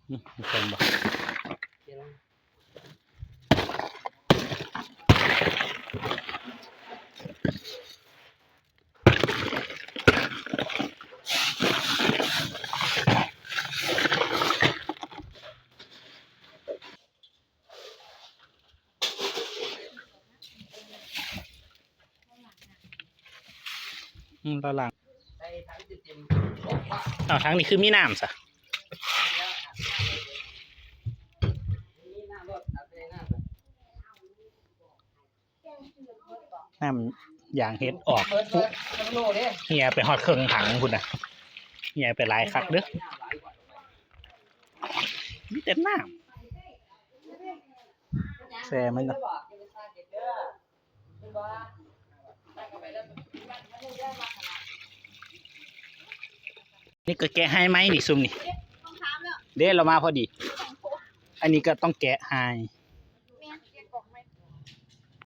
ອືມ ເຫັນບໍ່? ອືມ ລະຫຼັງ ເອົ້າ ທາງນີ້ຄືມີນ້ຳຊະ? ນ້ຳຢາງເຫັດອອກ ເຫ່ຍໄປຮອດເຄິ່ງຖັງພຸ້ນນະ ເຫ່ຍໄປຫຼາຍຄັກເດີ້ ມີແຕ່ນ້ຳ ແຊ່ມັນເນາະ. ນີ້ກໍແກະໄຮໄມ້ນີ້ ຊຸມນີ້ ເດ້ ລາວມາພໍດີ ອັນນີ້ກໍຕ້ອງແກະໄຮ.